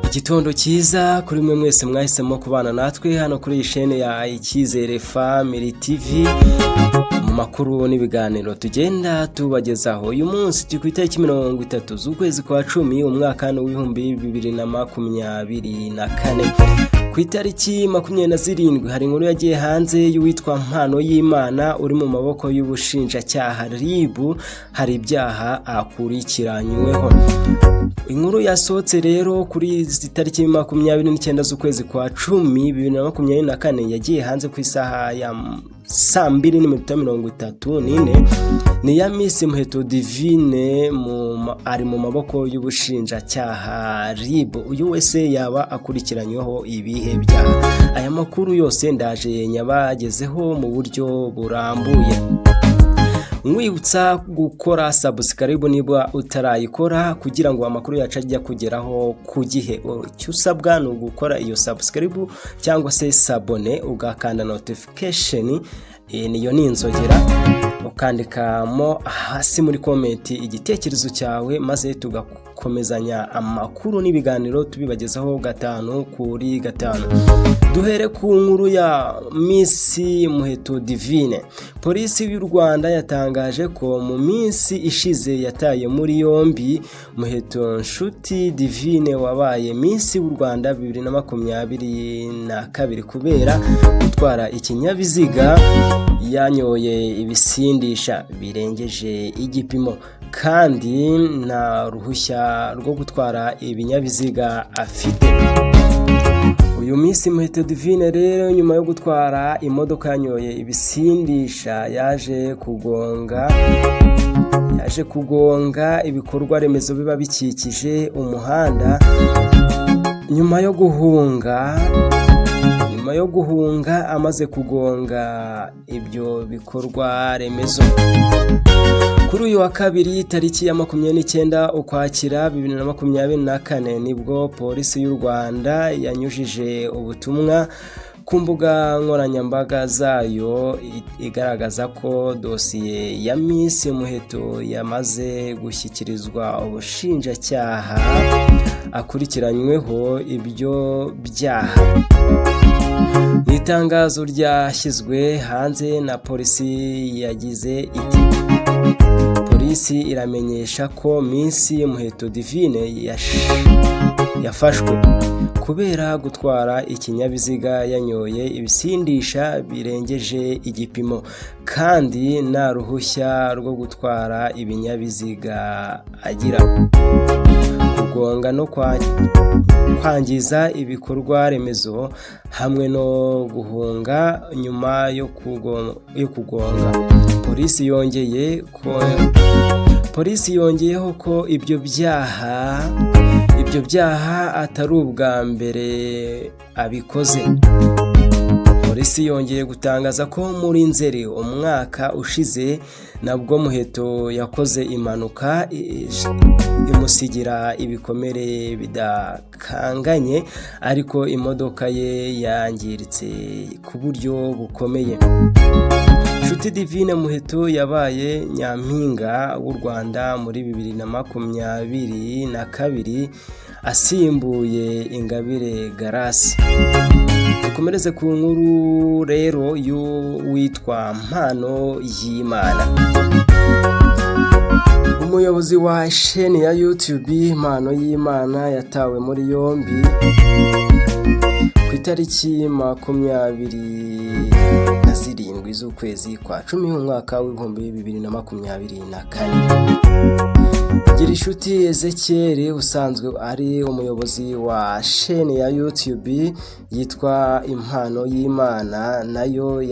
Igitondo cyiza kuri mwe mwese mwahisemo kubana natwe hano kuri iyi shene ya Icyizere Family TV mu makuru n'ibiganiro tugenda tubagezaho. Uyu munsi turi ku itariki 30 z'ukwezi kwa 10, umwaka w'2024. Ku itariki 27 hari inkuru yagiye hanze y'uwitwa Mpano y'Imana uri mu maboko y'ubushinjacyaha RIB, hari ibyaha akurikiranyweho. Inkuru yasohotse rero kuri izi tariki 29 z'ukwezi kwa 10 2024, yagiye hanze ku isaha ya saa 2:34, ni iya Miss Muheto Divine ari mu maboko y'ubushinjacyaha RIB. Uyu wese yaba akurikiranyweho ibihe byaha? Aya makuru yose ndaje nyabagezeho mu buryo burambuye. Mwibutsa gukora subscribe niba utarayikora, kugira ngo amakuru yacu ajye kugeraho ku gihe. Icyo usabwa ni ugukora iyo subscribe cyangwa se s'abonner, ugakanda notification, niyo ni inzogera, ukandikamo hasi muri comment igitekerezo cyawe, maze tugakomezanya amakuru n'ibiganiro tubibagezaho gatanu kuri gatanu. Duhere ku nkuru ya Miss Muheto Divine. Polisi y'u Rwanda yatangaje ko mu minsi ishize yataye muri yombi Muheto Nshuti Divine wabaye Miss w'u Rwanda 2022 kubera gutwara ikinyabiziga yanyoye ibisindisha birengeje igipimo kandi nta ruhushya rwo gutwara ibinyabiziga afite. Uyu Miss Muheto Divine rero, nyuma yo gutwara imodoka yanyoye ibisindisha, yaje kugonga ibikorwa remezo biba bikikije umuhanda, nyuma yo guhunga amaze kugonga ibyo bikorwa remezo. Kuri uyu wa kabiri, tariki ya 29 Ukwakira 2024, nibwo Polisi y'u Rwanda yanyujije ubutumwa ku mbuga nkoranyambaga zayo igaragaza ko dosiye ya Miss Muheto yamaze gushyikirizwa ubushinjacyaha, akurikiranyweho ibyo byaha. Mu itangazo ryashyizwe hanze na polisi yagize iti: "Polisi iramenyesha ko Miss Muheto Divine yafashwe kubera gutwara ikinyabiziga yanyoye ibisindisha birengeje igipimo kandi nta ruhushya rwo gutwara ibinyabiziga agira, kugonga no kwangiza ibikorwa remezo hamwe no guhunga nyuma yo kugonga." Polisi yongeyeho ko ibyo byaha atari ubwa mbere abikoze. Polisi yongeye gutangaza ko muri Nzeri umwaka ushize nabwo Muheto yakoze impanuka imusigira ibikomere bidakanganye, ariko imodoka ye yangiritse ku buryo bukomeye. Nshuti Divine Muheto yabaye Nyampinga w'u Rwanda muri 2022 asimbuye Ingabire Grace. Dukomereze ku nkuru rero y'uwitwa Mpano y'Imana. Umuyobozi wa sheni ya YouTube Impano y'Imana yatawe muri yombi ku itariki 27 z'ukwezi kwa 10, umwaka w'2024. Ngirinshuti Ezekiel, usanzwe ari umuyobozi wa sheni ya YouTube yitwa Impano y'Imana, nayo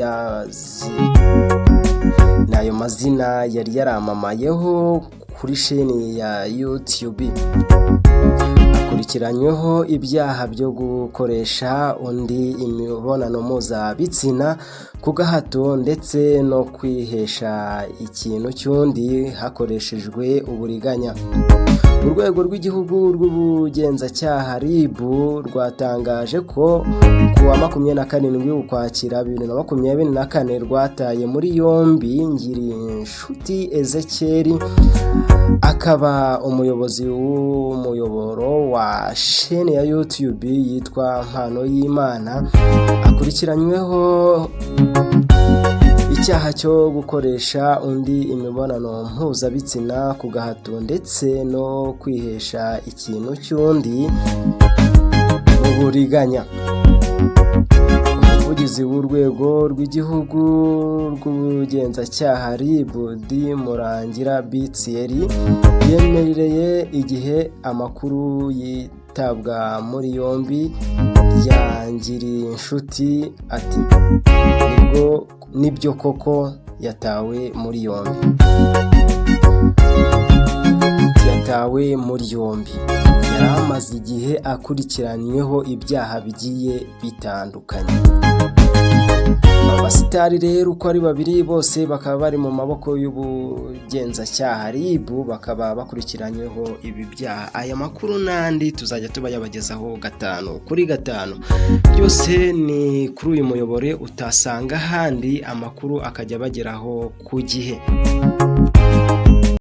nayo mazina yari yaramamayeho kuri sheni ya YouTube, akurikiranyweho ibyaha byo gukoresha undi imibonano mpuzabitsina ku gahato ndetse no kwihesha ikintu cy'undi hakoreshejwe uburiganya. Urwego rw'Igihugu rw'Ubugenzacyaha RIB rwatangaje ko ku wa 27 Ukwakira 2024 rwataye muri yombi Ngirinshuti Ezekiel. Akaba umuyobozi w'umuyoboro wa shene ya YouTube yitwa Mpano y'Imana, akurikiranyweho icyaha cyo gukoresha undi imibonano mpuzabitsina ku gahato ndetse no kwihesha ikintu cy'undi mu buriganya. Umuvugizi w'urwego rw'igihugu rw'ubugenzacyaha RIB, Murangira B Thierry, yemereye Igihe amakuru yitabwa muri yombi rya Ngirinshuti, ati: "Nibyo koko yatawe muri yombi." Yatawe muri yombi, yari amaze igihe akurikiranyweho ibyaha bigiye bitandukanye. Abasitari rero uko ari babiri bose bakaba bari mu maboko y'ubugenzacyaha RIB, bakaba bakurikiranyweho ibi byaha. Aya makuru n'andi tuzajya tubayabagezaho gatanu kuri gatanu. Byose ni kuri uyu muyoboro utasanga ahandi, amakuru akajya abageraho ku gihe.